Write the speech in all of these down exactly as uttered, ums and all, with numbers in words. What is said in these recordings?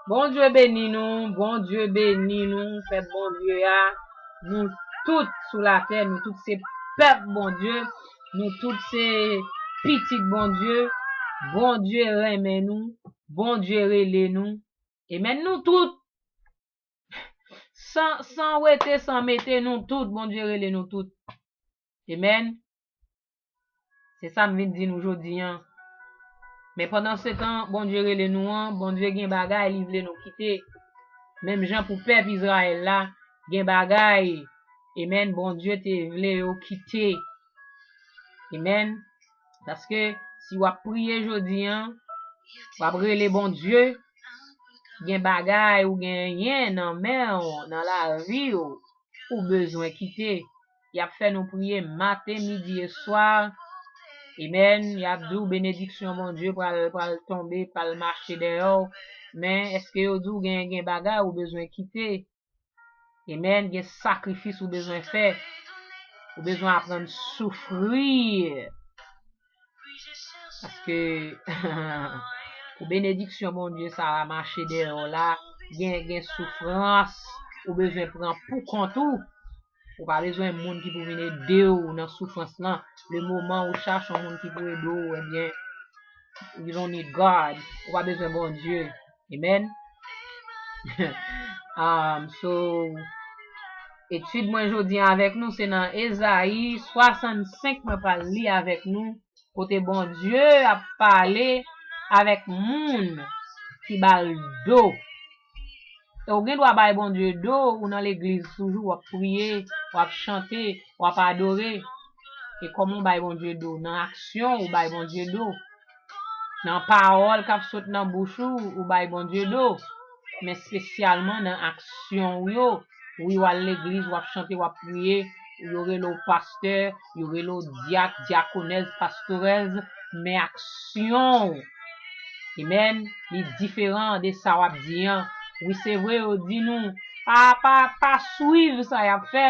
Bondye beni nou, Bondye beni nou, pèp Bondye a. Nou tout sou latè, nou tout se pèp Bondye, nou tout se pitit Bondye. Bondye renmen nou, Bondye rele nou. Amen. Nou tout, san, san wete, san mete, nou tout, Bondye rele nou tout. Amen. Se sa m vin di nou jodi a. Men pandan se tan, Bondye rele nou an, Bondye gen bagay li vle nou kite. Menm jan pou pèp Izrayèl la, gen bagay, amen, Bondye te vle yo kite. Amen. Paske si w ap priye jodi a, w ap rele Bondye, gen bagay ou genyen nan men w, nan lavi w, ou bezwen kite. Y ap fè nou priye maten, midi e swa. Amen. Y ap di w benediksyon Bondye pral, pral tonbe, pral mache dèyè w. Men èske yo di w gen, gen bagay ou bezwen kite? Amen. Gen sakrifis ou bezwen fè. Ou bezwen aprann soufri. Paske pou benediksyon Bondye sa a mache dèyè w la, gen, gen soufrans ou bezwen pran pou kont ou. Ou pa bezwen moun ki pou vin ede w nan soufrans lan. Le moman ou chache yon moun ki pou ede w, ebyen, you don't need God. Ou pa bezwen Bondye. Amen. Um, so, etid mwen jodi a avèk nou, se nan Ezayi swasannsenk mwen pral li avèk nou, kote Bondye ap pale avèk moun ki ba l do. E ou gen dwa bay Bondye do, ou nan legliz toujou, w ap priye, w ap chante, w ap adore. E kòman w bay Bondye do? Nan aksyon, ou bay Bondye do. Nan pawòl k ap sot nan bouch ou, ou bay Bondye do. Men espesyalman nan aksyon w yo. Wi, w al legliz, w ap chante, w ap priye, yo rele w pastè, yo rele w dyak, dyakonèz, pastorèz, men aksyon w, amen, li diferan de sa w ap di an. Wi, se vre, yo di nou, pa, pa, pa swiv sa y ap fè.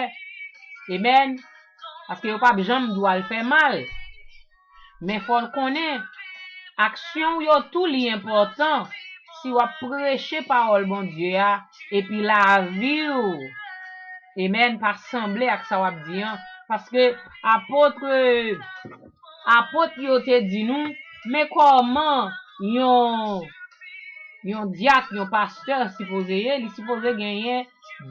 Amen. Paske yo p ap janm di w al fè mal. Men fò l konnen, aksyon w yo tou li enpòtan si w ap preche pawòl Bondye a, epi lavi w, amen, pa sanble ak sa w ap di an. Paske apot, apot yo te di nou, men kòman yon, yon dyak, yon pastè sipoze ye, li sipoze genyen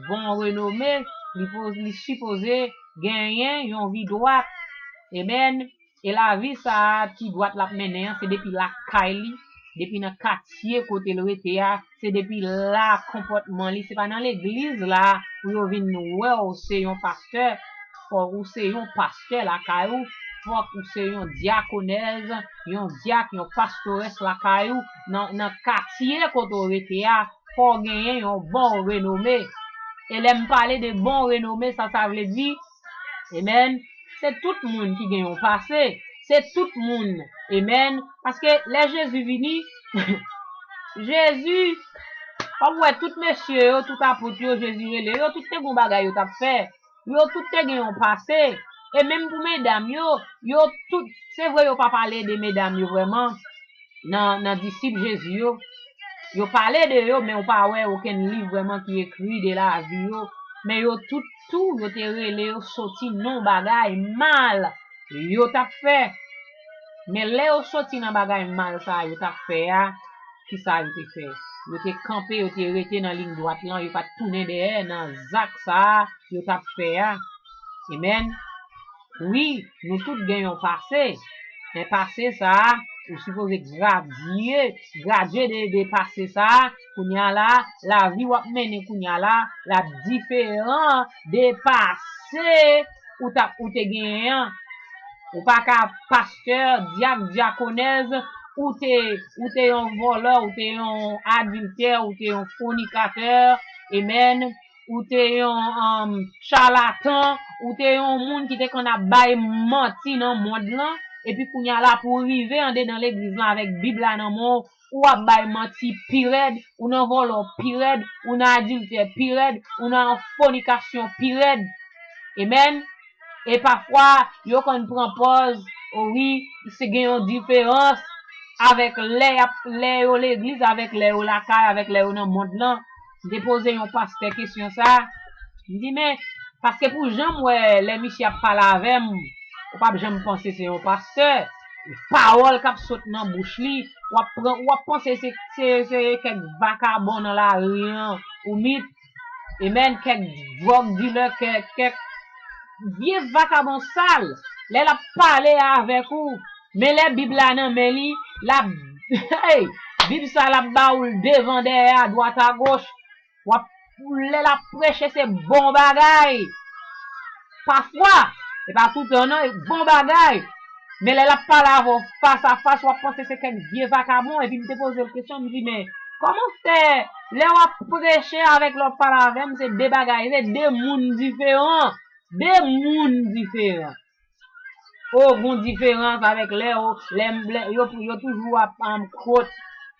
bon renome, li, po- li sipoze genyen yon vi dwat. Amen. E lavi sa a ki dwat l ap mennen an, se depi lakay li, depi nan katye kote l rete a, se depi la konpòtman li, se pa nan legliz la pou yo vin wè w se yon pastè, fò ou se yon pastè lakay ou, fòk ou se yon dyakonèz, yon dyak, yon pastorès lakay ou, nan, nan katye kote w rete a, fò w genyen yon bon renome. E lè m pale de bon renome, sa sa vle di, amen, se tout moun ki gen yon pase. Se tout moun. Amen. Paske lè Jezi vini, Jezi, w ap wè tout mesye yo, tout apot yo, Jezi rele yo, tout te gen yon bagay yo t ap fè. Yo tout te gen yon pase. E menm pou medam yo, yo tout, se vre yo pa pale de medam yo vrèman nan, nan disip Jezi yo. Yo pale de yo, men ou pa wè okenn liv vrèman ki ekri de lavi yo. Men yo tout tou, yo te rele yo soti nan bagay mal yo t ap fè. Men lè yo soti nan bagay mal sa a yo t ap fè a, kisa yo te fè? Yo te kanpe, yo te rete nan liy dwat lan, yo pa t tounen dèyè nan zak sa a yo t ap fè a. Amen. Wi, nou tout gen yon pase. Men pase sa a, ou sipoze gradye, gradye de, de pase sa a. Kounye a la, lavi w ap mennen kounye a la, l ap diferan de pase ou t ap, ou te genyen an. Ou pa ka pastè, dyak, dyakonèz, ou te, ou te yon vòlè, ou te yon adiltè, ou te yon fònikatè, amen, ou te yon, um, chalatan, ou te yon moun ki te konn ap bay manti nan mond lan, epi kounye a la pou w rive andedan legliz lan avèk Bib la nan men w, ou ap bay manti pi rèd, ou nan vòlò pi rèd, ou nan adiltè pi rèd, ou nan fònikasyon pi rèd. Amen. E pafwa, yo konn pran pòz, o wi, se gen yon diferans avèk lè y ap, lè yo legliz, avèk lè yo lakay, avèk lè yo nan mond lan. M te poze yon pastè kesyon sa. M di, men, paske pou jan m wè lè misye ap pale avè m, ou p ap janm panse se yon pastè. Pawòl k ap sot nan bouch li, w ap pran, w ap panse se, se, se kèk vakabon nan lari an, ou mit, e menm kèk drug dealer, kèk, kèk vye vakabon sal. Lè l ap pale avèk ou, men lè Bib la nan men li, l ap, hey, Bib sa l ap ba ou l devan, dèyè, adwat, agoch. W ap, lè l ap preche, se bon bagay. Pafwa, e pa toutan non, e bon bagay. Men lè l ap pale avè w fas a fas, w ap panse se kèk vye vakabon. Epi m te poze l kesyon, m di, men kòman fè lè w ap preche avèk lè w ap pale avè m, se de bagay, se de moun diferan. De moun diferan. O, gon diferans avèk lè, o, lè, lè yo, yo toujou ap, um, quote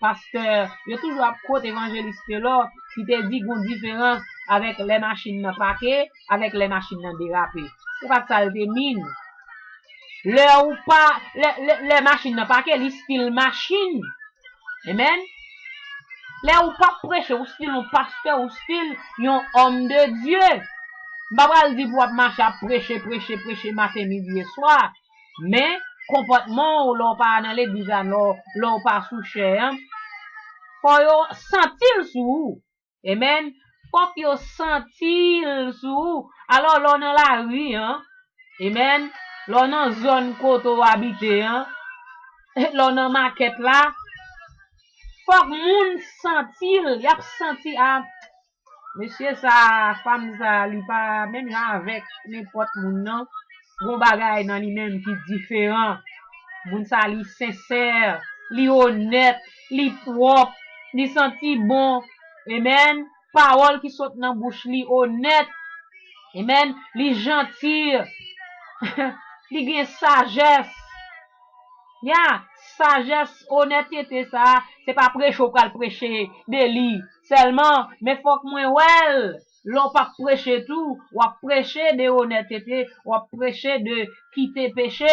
pastè, yo toujou ap quote evanjelis Telor ki te di gon diferans avèk lè machin nan pake, avèk lè machin nan derape. Se pa t sa l te mean. Lè ou pa, lè, lè, lè machin nan pake, li still machin. Amen. Lè ou p ap preche, ou still yon pastè, ou still yon homme de Dieu. M pa pral di pou w ap mache ap preche, preche, preche maten, midi e swa. Men, konpòtman w lè w pa nan legliz la, lè w, lè w pa sou chè an, fò yo santi l sou ou. Amen. Fòk yo santi l sou ou. Alò, lè w nan lari an, amen, lè w nan zòn kote w abite an, lè w nan makèt la, fòk moun santi l. Y ap santi, a, mesye sa, fanm sa, li pa menm jan avèk nenpòt moun, non. Gon bagay nan li menm ki diferan. Moun sa, li sensè, li onèt, li pwòp, li santi bon. Amen. Pawòl ki sot nan bouch li onèt. Amen. Li janti. Li gen sajès. Ya, sajès, onètete sa, se pa preche w pral preche de li sèlman, men fòk mwen wè l. Lè w p ap preche tou, w ap preche de onètete, w ap preche de kite peche,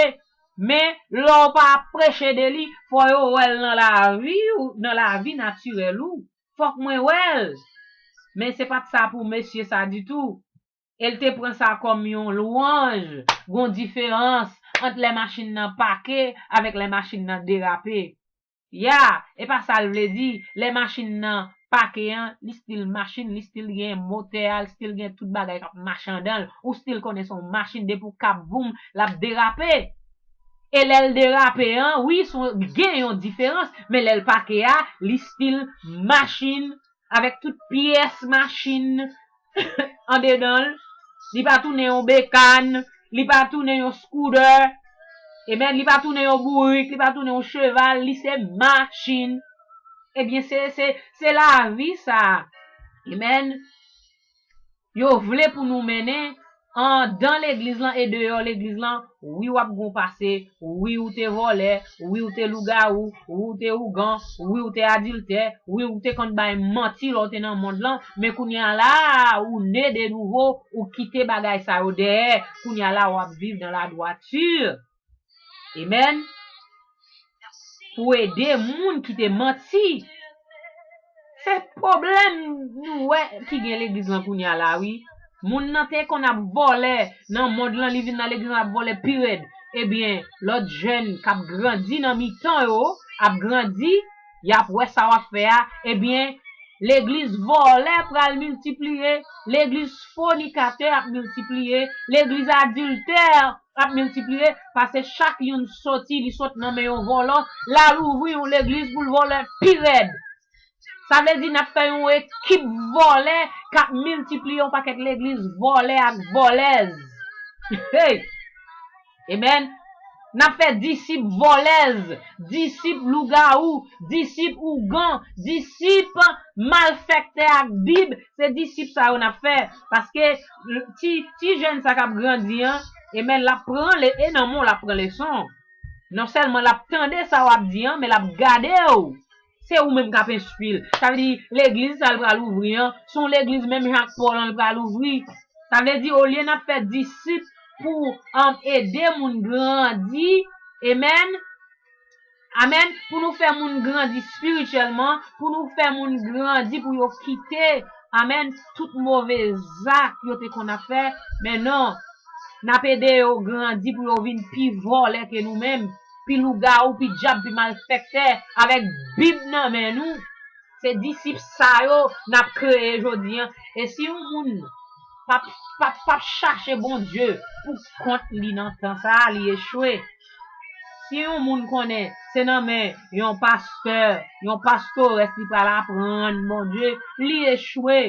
men lè w pa ap preche de li, fò yo wè l nan lavi w, nan lavi natirèl ou. Fòk mwen wè l. Men se pa t sa pou mesye sa ditou. E l te pran sa kòm yon lwanj. Gon diferans ant lè machin nan pake avèk lè machin nan derape. Ya, e pa sa l vle di. Lè machin nan pake an, li still machin, li still gen motè a, li still gen tout bagay k ap mache andan l. Ou still konnen se yon machin, depi w kap voum, l ap derape. E lè l derape an, wi, se yon, gen yon diferans, men lè l pake a, li still machin, avèk tout pyès machin andedan l. Li pa tounen yon bekann, li pa tounen yon skoudè, amen, li pa tounen yon bourik, li pa tounen yon cheval, li se machin. Ebyen, se, se, se lavi sa. Amen. Yo vle pou nou mennen andan legliz lan e deyò legliz lan. Wi, w ap gon pase. Wi, ou te vòlè. Wi, ou te lougawou. Wi, ou te ougan. Wi, ou te adiltè. Wi, ou te konn bay manti lè w te nan mond lan. Men kounye a la, ou ne de nouvo, ou kite bagay sa yo dèyè. Kounye a la, w ap viv dan ladwati. Amen. Pou ede moun ki te manti. Se pwoblèm nou wè ki gen legliz lan kounye a la, wi. Moun nan te konn ap vòlè nan mond lan, li vin nan legliz lan ap vòlè pi rèd. Ebyen, lòt jèn k ap grandi nan mitan yo, ap grandi, y ap wè sa w ap fè a. Ebyen, legliz vòlè pral miltipliye, legliz fònikatè ap miltipliye, legliz adiltè ap miltipliye, paske chak youn soti, li sot nan men yon vòlò, l al ouvri yon legliz pou l vòlè pi rèd. Sa vle di n ap fè yon ekip vòlè k ap miltipliye yon pakèt legliz vòlè ak vòlèz. Hey! Amen. N ap fè disip vòlèz, disip lougawou, disip ougan, disip malfèktè ak Bib. Se disip sa yo n ap fè. Paske ti, ti jèn sa k ap grandi an, amen, l ap pran le, e nan men w l ap pran leson. Non sèlman l ap tande sa w ap di an, men l ap gade w. Se ou menm k ap enstwi l. Sa vle di, legliz sa l pral ouvri an, se yon legliz menm jan ak Pòl an l pral ouvri. Sa vle di, olye n ap fè disip pou, um, ede moun grandi, amen, Amèn. Pou nou fè moun grandi espirityèlman, pou nou fè moun grandi pou yo kite, amèn, tout move zak yo te konn ap fè. Men non, n ap ede yo grandi pou yo vin pi vòlè ke nou menm, pi lougawou, pi dyab, pi malfektè, avèk Bib nan men nou. Se disip sa yo n ap kreye jodi an. E si yon moun p ap, p ap, p ap chache Bondye pou kont li nan tan sa a, li echwe. Si yon moun konnen se nan men yon pastè, yon pastores li pral aprann Bondye, li echwe.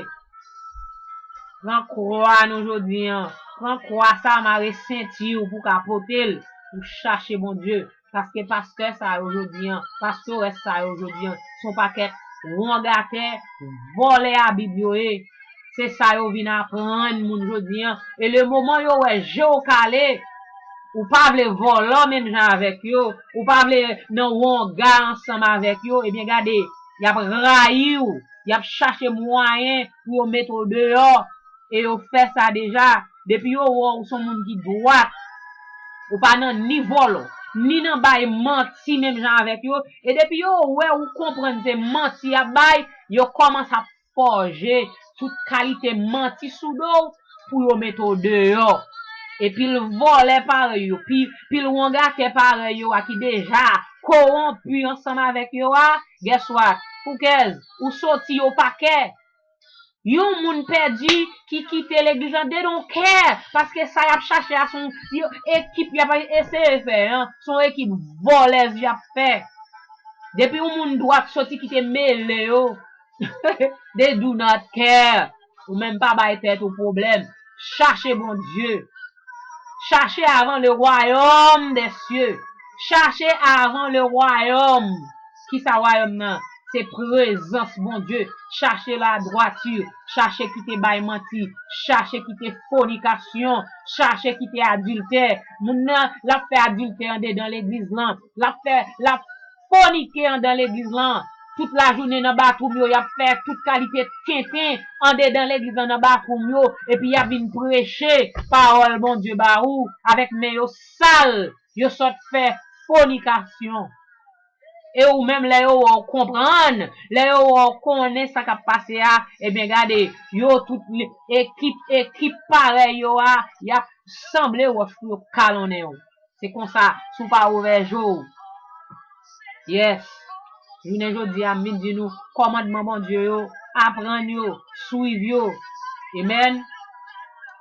Pran kwa nou jodi an. Pran kwa sa, mare senti w pou w ka pote l, pou w chache Bondye. Paske pastè sa yo jodi an, pastores sa yo jodi an, se yon pakèt wongatè, vòlè a Bib yo ye. Se sa yo vin aprann moun jodi an. E le moman yo wè je w kale, ou pa vle vòlò menm jan avèk yo, ou pa vle nan wonga ansanm avèk yo, ebyen gade, y ap rayi w, y ap chache mwayen pou yo mete w deyò. E yo fè sa deja. Depi yo wè w se yon moun ki dwat, ou pa nan ni vòlò, ni nan bay manti menm jan avèk yo, e depi yo wè ou konprann se manti y ap bay, yo kòmanse ap fòje tout kalite manti sou do w pou yo mete w deyò. E pil vòlè parèy yo, pi, pil wongatè parèy yo a ki deja kowonpi ansanm avèk yo a, guess what? Foukèz, ou soti yo pa kè. Yon moun pèdi ki kite legliz lan, they don't care, paske sa y ap chache a se yon, yon ekip y ap eseye fè an, se yon ekip vòlèz y ap fè. Depi yon moun dwat soti kite mele yo, they do not care. Ou menm pa bay tèt ou pwoblèm. Chache Bondye. Cherchez avant le royaume des cieux. Cherchez avant le royaume. Kisa wayòm nan? Se prezans Bondye. Chache ladwati. Chache kite bay manti. Chache kite fònikasyon. Chache kite adiltè. Moun nan, l ap fè adiltè andedan legliz lan. L ap fè, l ap fònike andan legliz lan. Tout lajounen nan batwoum yo, y ap fè tout kalite tenten andedan legliz lan nan batwoum yo. Epi y ap vin preche pawòl Bondye ba ou avèk men yo sal. Yo sot fè fònikasyon. E ou menm, lè yo wè w konprann, lè yo wè w konnen sa k ap pase a, ebyen gade, yo tout li, ekip, ekip parèy yo a, y ap sanble wòch pou yo kalonnen w. Se konsa, si w pa ouvè je w. Yes. Jounen jodi a, m vin di nou, kòmandman Bondye yo, aprann yo, swiv yo. Amen.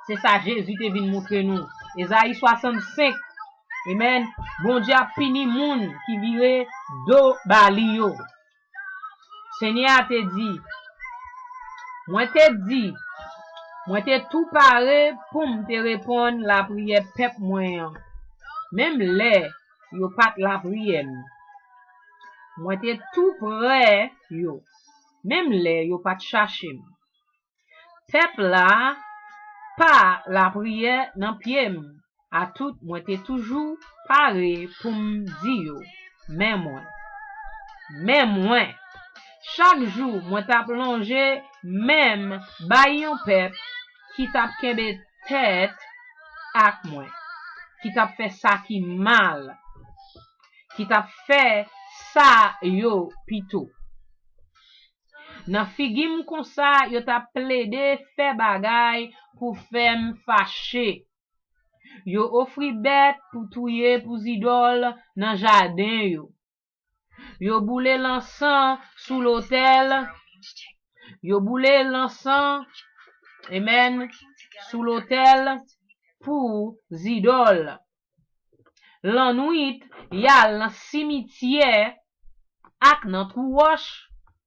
Se sa Jezi te vin moutre nou. Ezayi swasannsenk. Amen. Bondye ap pini moun ki vire do ba li yo. Senyè a te di, mwen te di, mwen te tou pare pou m te reponn lapriyè pèp mwen an, menm lè yo pa t lapriyè m. Mwen te tou prè yo, menm lè yo pa t chache m. Pèp la pa lapriyè nan pye m. Atout, mwen te toujou pare pou m di yo, men mwen, men mwen. Chak jou, mwen t ap lonje men m bay yon pèp ki t ap kenbe tèt ak mwen, ki t ap fè sa ki mal, ki t ap fè sa yo pito. Nan figi m konsa, yo t ap plede fè bagay pou fè m fache. Yo ofri bèt pou touye pou zidòl nan jaden yo. Yo boule lansan sou lotèl. Yo boule lansan, amen, sou lotèl pou zidòl. Lannwit, y al nan simityè ak nan twou wòch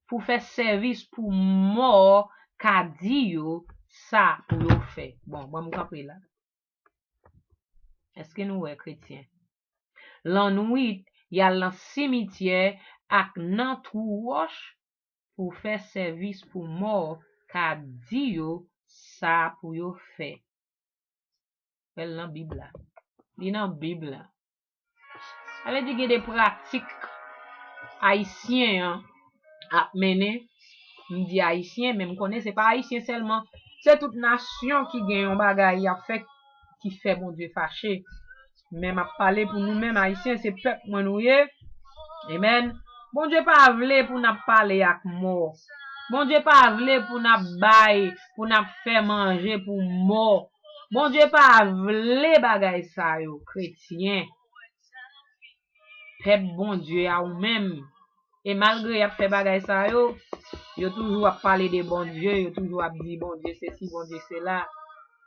pou fè sèvis pou mò ka di yo sa pou yo fè. Bon, ban m kanpe la. Èske nou wè, kretyen? Lannwit, y al nan simityè ak nan twou wòch pou fè sèvis pou mò ka di yo sa pou yo fè. Wè l nan Bib la. Li nan Bib la. Sa vle di gen de pratik ayisyen an ap mennen. M di ayisyen, men m konnen se pa ayisyen sèlman. Se tout nasyon ki gen yon bagay y ap fè ki fè Bondye fache. Men m ap pale pou nou menm ayisyen, se pèp mwen nou ye. Amen. Bondye pa vle pou n ap pale ak mò. Bondye pa vle pou n ap bay, pou n ap fè manje pou mò. Bondye pa vle bagay sa yo, kretyen. Pèp Bondye a ou menm. E malgre y ap fè bagay sa yo, yo toujou ap pale de Bondye, yo toujou ap di Bondye sesi, Bondye sela.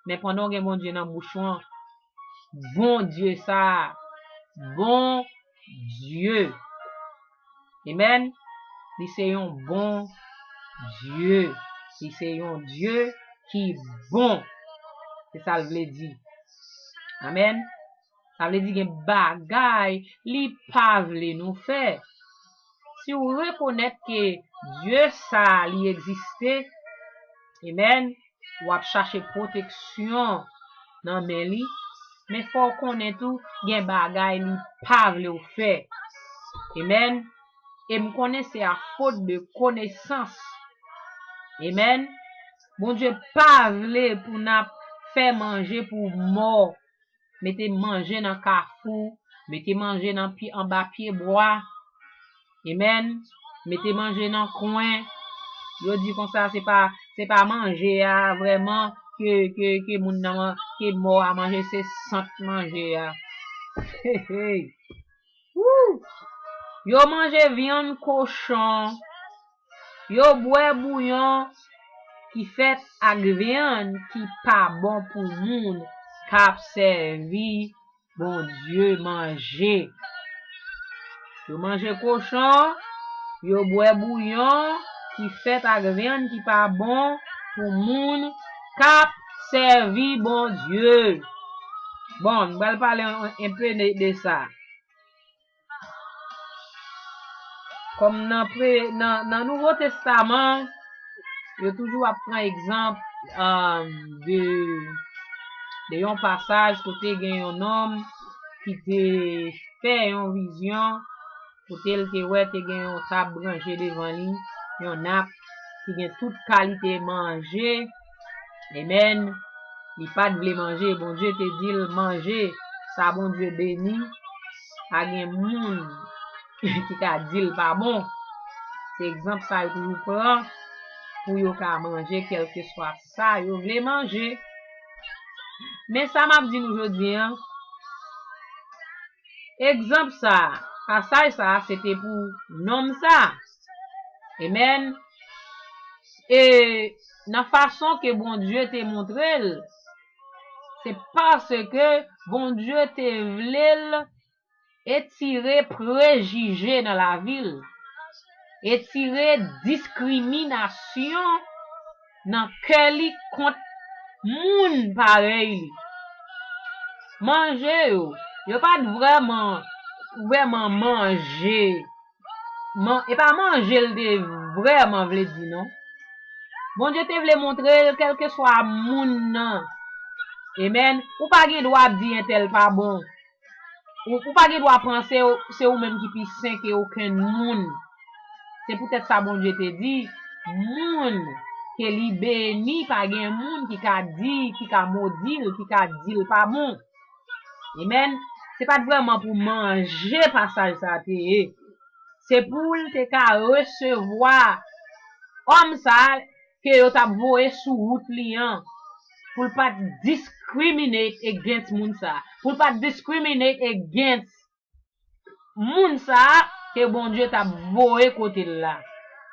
Men pandan w gen Bondye nan bouch ou an, Bondye sa a, Bondye. Amen. Li se yon Bondye. Li se yon Dye ki bon. Se sa l vle di. Amen. Sa vle di gen bagay li pa vle nou fè. Si w rekonèt ke Dye sa a li egziste, amen, w ap chache pwoteksyon nan men li, men fò w konnen tou gen bagay li pa vle w fè. Amen. E m konnen se a fot de konesans. Amen. Bondye pa vle pou n ap fè manje pou mò. Mete manje nan kafou, mete manje nan pye, anba pye bwa. Amen. Mete manje nan kwen. Yo di konsa se pa, se pa manje a vrèman ke, ke, ke moun nan man-, ke mò a manje, se sant manje a. Hey, hey. Woo! Yo manje vyann kochon. Yo bwè bouyon ki fèt ak vyann ki pa bon pou moun k ap sèvi Bondye manje. Yo manje kochon, yo bwè bouyon ki fèt ak vyann ki pa bon pou moun k ap sèvi Bondye. Bon, m pral pale yon, yon pe de, de sa. Kòm nan pre-, nan, nan Nouvo Testaman, yo toujou ap pran egzanp, um, de, de yon pasaj kote gen yon nonm ki te fè yon vizyon, kote l te wè te gen yon tab ranje devan li, yon nap ki gen tout kalite manje. Amen. Li pa t vle manje, Bondye te di l manje sa Bondye beni. Pa gen moun ki ka di l pa bon. Se egzanp sa yo toujou pran pou yo ka manje kèlkeswa sa yo vle manje. Men sa m ap di nou jodi a, egzanp sa, pasaj sa, se te pou nonm sa. Amen. E nan fason ke Bondye te montre l, se paske Bondye te vle l etire prejije nan lavi l, etire diskriminasyon nan kè li kont moun parèy li. Manje yo, yo pa t vrèman, vrèman manje. Man-, e pa manje l te vrèman vle di non. Bondye te vle montre l kèlkeswa moun nan. Amen. Ou pa gen dwa ap di entèl pa bon. Ou, ou pa gen dwa panse w, se ou menm ki pi sen ke okenn moun. Se poutèt sa Bondye te di, moun ke li beni, pa gen moun ki ka di, ki ka modi l, ki ka di l pa bon. Amen. Se pa t vrèman pou manje pasaj sa te ye. Se pou l te ka resevwa òm sa a ke yo t ap voye sou wout li an, pou l pa t discriminate against moun sa a, pou l pa t discriminate against moun sa a ke Bondye t ap voye kote l la,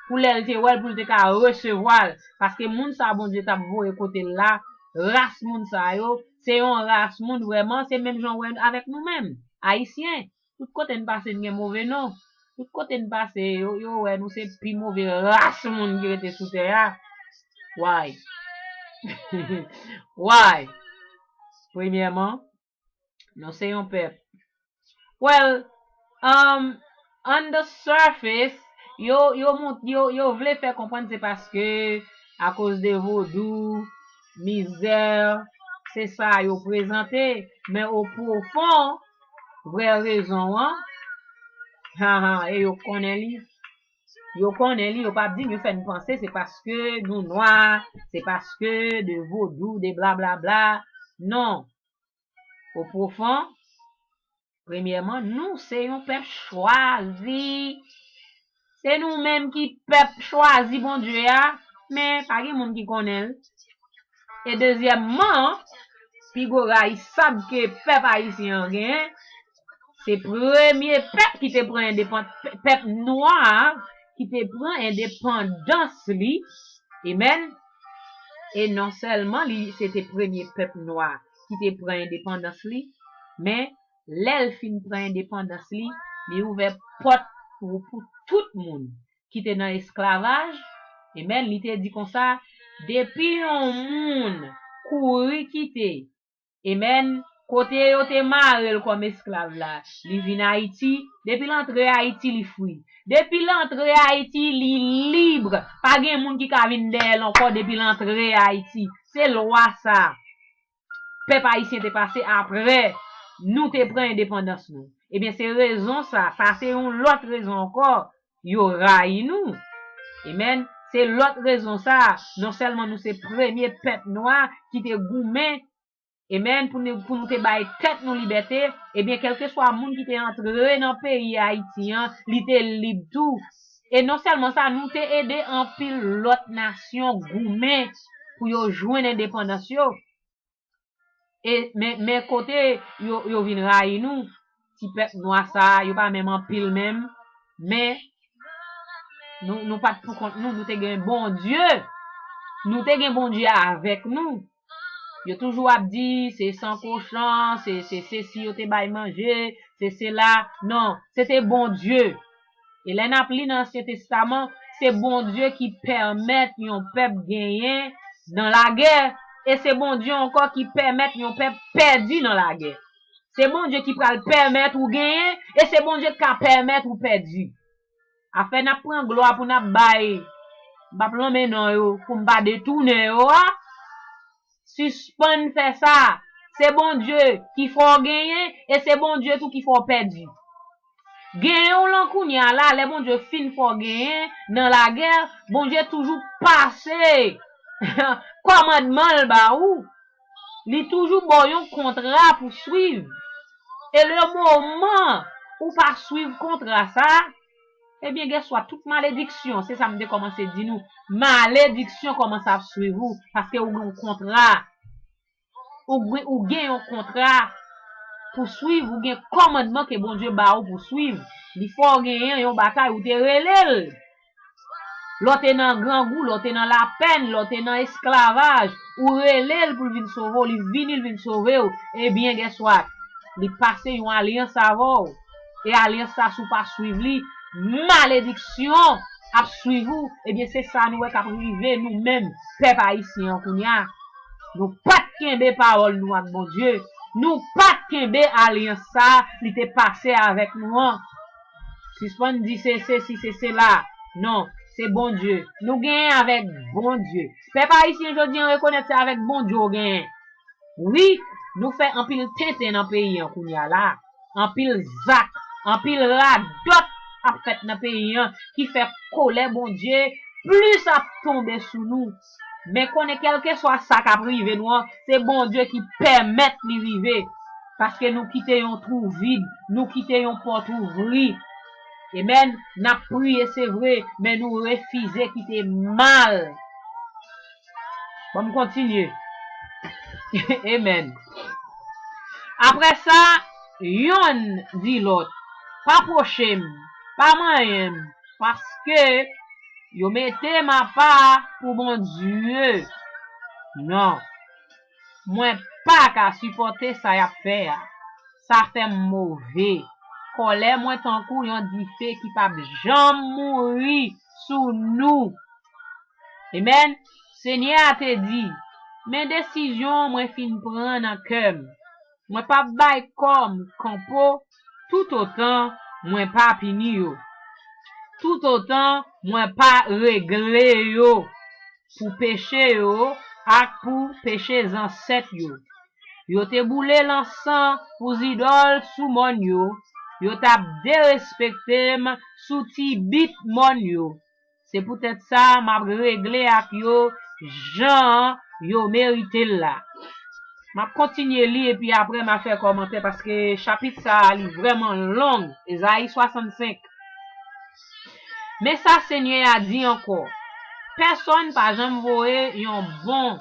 pou lè l te wè l, pou l te ka resevwa l, paske moun sa a Bondye t ap voye kote l la, ras moun sa yo, se yon ras moun vrèman, se menm jan w wè avèk nou menm, Ayisyen. Tout kote n pase, n gen move non. Tout kote n pase, yo, yo wè nou se pi move ras moun ki rete sou tè a. Why? Why? Premyèman, nou se yon pèp. Well, um, on the surface, yo, yo, mont-, yo, yo vle fè konprann se paske akoz de vodou, mizè, se sa yo prezante, men o pwofon, vrè rezon an, ha, ha, e yo konnen li. Yo konnen li, yo p ap di m, yo fè n panse se paske nou nwa, se paske de vodou, de blablabla. Non. O pwofon, Premyèman, nou se yon pèp chwazi. Se nou menm ki pèp chwazi Bondye a, men pa gen moun ki konnen l. E dezyèmman, pi gwo rayisab ke pèp ayisyen an genyen, se premye pèp ki te pran endepan-, pèp nwa a, ki te pran endepandans li. Amen. E non sèlman li, se te premye pèp nwa ki te pran endepandans li, men lè l fin pran endepandans li, li ouvè pòt pou, pou tout moun ki te nan esklavaj. Amen. Li te di konsa, depi yon moun kouri kite, amen, kote yo te mare l kòm esklav la, li vin Ayiti, depi l antre Ayiti, li fri. Depi l antre Ayiti, li lib. Pa gen moun ki ka vin dèyè l ankò depi l antre Ayiti. Se lwa sa pèp ayisyen te pase apre nou te pran endepandans nou. Ebyen, se rezon sa, sa se yon lòt rezon ankò, yo rayi nou. Amen. Se lòt rezon sa, non sèlman nou se premye pèp nwa ki te goumen, amen, pou nou, pou nou te bay tèt nou libète, ebyen, kèlkeswa moun ki te antre nan peyi Ayiti an, li te lib tou. E non sèlman sa, nou te ede anpil lòt nasyon goumen pou yo jwenn endepandans yo. E, men, men kote yo, yo vin rayi nou, ti pèp nwa sa a, yo pa menm anpil menm, men nou, nou pa t pou kont nou, nou te gen Bondye. Nou te gen Bondye avèk nou. Yo toujou ap di, se san kochon, se, se, se sesi yo te bay manje, se sela. Non, se te Bondye. E lè n ap li nan Ansyen Testaman, se Bondye ki pèmèt yon pèp genyen nan lagè, e se Bondye ankò ki pèmèt yon pèp pèdi nan lagè. Se Bondye ki pral pèmèt ou genyen, e se Bondye k ka pèmèt ou pèdi. Afè n ap pran glwa pou n ap bay, m p ap lonmen non yo, pou m pa detounen yo a. Sispann fè sa. Se Bondye ki fè w genyen, e se Bondye tou ki fè w pèdi. Genyen w lan kounye a la, lè Bondye fin fè w genyen nan lagè, Bondye toujou pase kòmandman l ba ou. Li toujou ba w yon kontra pou swiv. E le moman ou pa swiv kontra sa, ebyen, guess what? Tout malediksyon, se sa m te kòmanse di nou, malediksyon kòmanse ap swiv ou, paske ou gen yon kontra. Ou gen, ou gen yon kontra pou swiv, ou gen kòmandman ke Bondye ba ou pou swiv. Li fè w genyen yon batay, ou te rele l. Lè w te nan grangou, lè w te nan lapèn, lè w te nan esklavaj, ou rele l pou l vin sove w, li vini, l vin sove w. Ebyen, guess what? Li pase yon alyans avè w. E alyans sa, si w pa swiv li, malediksyon ap swiv ou. Ebyen, se sa nou wè k ap rive nou menm, pèp ayisyen an kounye a. Nou pa t kenbe pawòl nou ak Bondye. Nou pa t kenbe alyans sa li te pase avèk nou an. Sispann di se sesi, se sela. Non, se Bondye. Nou genyen avèk Bondye. Pèp ayisyen jodi an rekonèt se avèk Bondye w genyen. Wi, nou fè anpil tenten nan peyi an kounye a la. Anpil zak, anpil radòt ap fèt nan peyi an ki fè kolè Bondye plis ap tonbe sou nou. Men konnen kèlkeswa sa k ap rive nou an, se Bondye ki pèmèt li rive. Paske nou kite yon twou vid, nou kite yon pòt ouvri. Amen. N ap priye, se vre, men nou refize kite mal. Bon, m kontinye. Amen. Apre sa, yonn di lòt, pa pwoche m, pa manyen m, paske yo mete m apa pou Bondye. Non, mwen pa ka sipòte sa y ap fè a. Sa fè m move. Kòlè mwen tankou yon dife ki p ap janm mouri sou nou. Amen. Senyè a te di, men desizyon mwen fin pran nan kè m. Mwen p ap bay kò m kanpo toutotan mwen pa pini yo. Toutotan mwen pa regle yo pou peche yo ak pou peche zansèt yo. Yo te boule lansan pou zidòl sou mòn yo. Yo t ap derespekte m sou ti bit mòn yo. Se poutèt sa m ap regle ak yo jan yo merite l la. M ap kontinye li epi apre m a fè kòmantè paske chapit sa a li vrèman long. Ezayi swasannsenk. Men sa Senyè a di ankò, pèsonn pa janm voye yon bon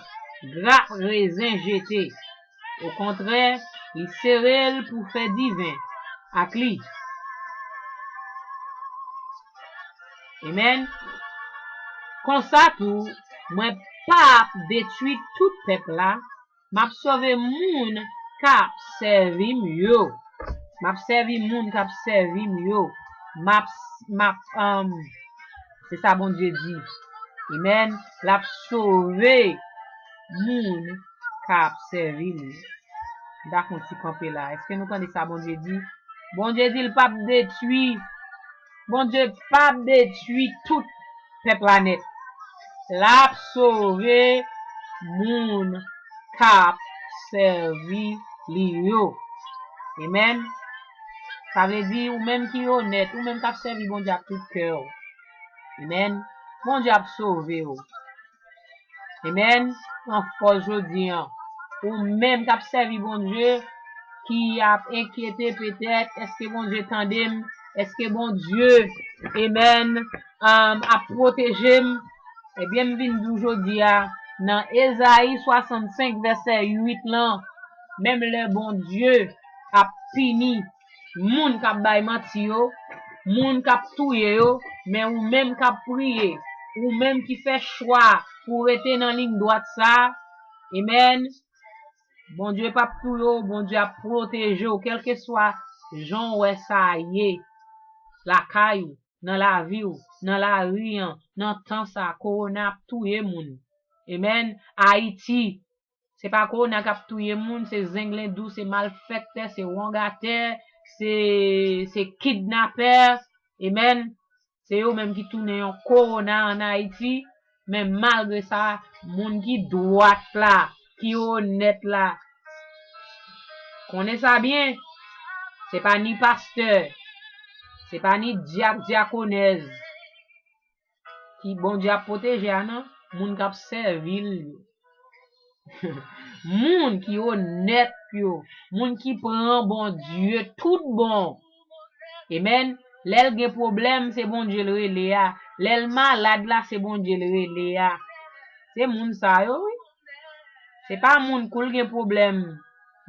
grap rezen jete. Okontrè, li sere l pou fè diven ak li. Amèn. Konsa tou, mwen p ap detwi tout pèp la, m ap sove moun k ap sèvi m yo. M ap sèvi moun k ap sèvi m yo. M ap, m ap, um, se sa Bondye di. Amèn. L ap sove moun k ap sèvi l yo. M ta fè yon ti kanpe la. Èske nou tande sa Bondye di? Bondye di l p ap detwi. Bondye p ap detwi tout pèp la nèt. L ap sove moun k ap sèvi li yo. Amèn. Sa vle di, ou menm ki onèt, ou menm k ap sèvi Bondye ak tout kè w. Amèn. Bondye ap sove w. Amèn. Pran fòs jodi a. Ou menm k ap sèvi Bondye, ki ap enkyete petèt, èske Bondye tande m? Èske Bondye, amèn, um, ap pwoteje m? Ebyen, m vin di w jodi a, nan Ezayi swasannsenk vèsè uit lan, menm lè Bondye ap pini moun k ap bay manti yo, moun k ap touye yo, men ou menm k ap priye, ou menm ki fè chwa pou w rete nan liy dwat sa a, amèn, Bondye p ap touye w, Bondye ap pwoteje w, kèlkeswa jan w wè sa ye, lakay ou, nan lavi w, nan lari an, nan tan sa, kowona ap touye moun. Amèn. Ayiti, se pa kowona k ap touye moun, se zenglendou, se malfektè, se wongatè, se, se kidnapè. Amèn. Se yo menm ki tounen yon kowona ann Ayiti, men malgre sa, moun ki dwat la, ki onèt la, konnen sa byen, se pa ni pastè, se pa ni dyak, dyakonèz ki Bondye ap pwoteje a non, moun k ap sèvi l yo. Moun ki onèt yo, moun ki pran Bondye tout bon. Amèn. Lè l gen pwoblèm, se Bondye l rele a. Lè l malad la, se Bondye l rele a. Se moun sa yo, wi. Se pa moun kou l gen pwoblèm,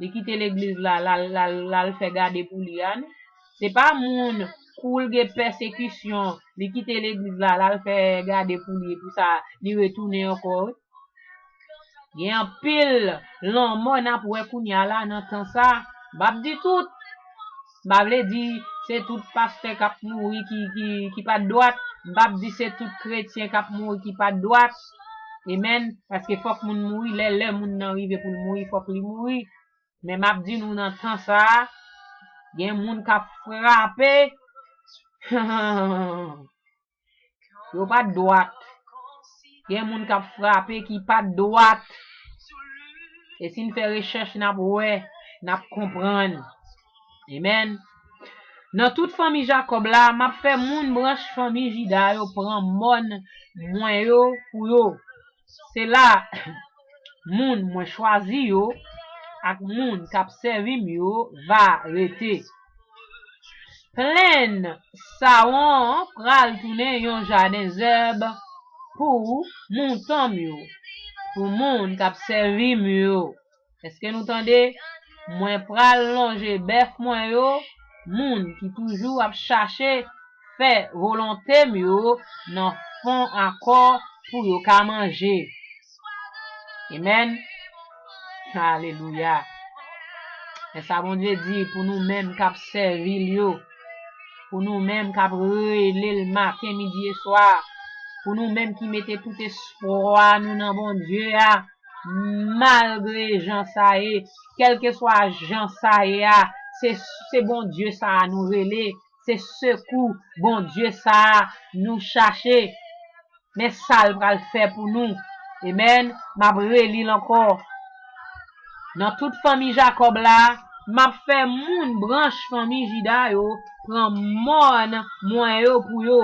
li kite legliz la, l al, l al, l al fè gade pou li a, non. Se pa moun kou l gen pèsekisyon, li kite legliz la, l al fè gade pou li, epi sa, li retounen ankò, wi. Gen anpil lanmò n ap wè kounye a la nan tan sa. M p ap di tout. M pa vle di se tout pastè k ap mouri ki, ki, ki pa t dwat. M p ap di se tout kretyen k ap mouri ki pa t dwat. Amèn. Paske fòk moun mouri. Lè, lè moun nan rive pou l mouri, fòk li mouri. Men m ap di nou nan tan sa a, gen moun k ap frape. Yo pa t dwat. Gen moun k ap frape ki pa t dwat. E si n fè rechèch, n ap wè, n ap konprann. Amèn. Nan tout fanmi Jakòb la, m ap fè moun branch fanmi Jida yo pran mòn mwen yo pou yo. Se la moun mwen chwazi yo ak moun k ap sèvi m yo va rete. Plenn Sawon an pral tounen yon jaden zèb pou mouton m yo, pou moun k ap sèvi m yo. Èske nou tande? Mwen pral lonje bèf mwen yo, moun ki toujou ap chache fè volonte m yo nan fon akò pou yo ka manje. Amèn. Alelouya. Men sa Bondye di pou nou menm k ap sèvi l yo, pou nou menm k ap rele l maten, midi e swa, pou nou menm ki mete tout espwa nou nan Bondye a, malgre jan sa ye, kèlkeswa jan sa ye a, se, se Bondye sa a nou rele, se sekou Bondye sa a nou chache. Men sa l pral fè pou nou. Amèn. M ap reli l ankò. Nan tout fanmi Jakòb la, m ap fè moun branch fanmi Jida yo pran mòn mwen yo pou yo.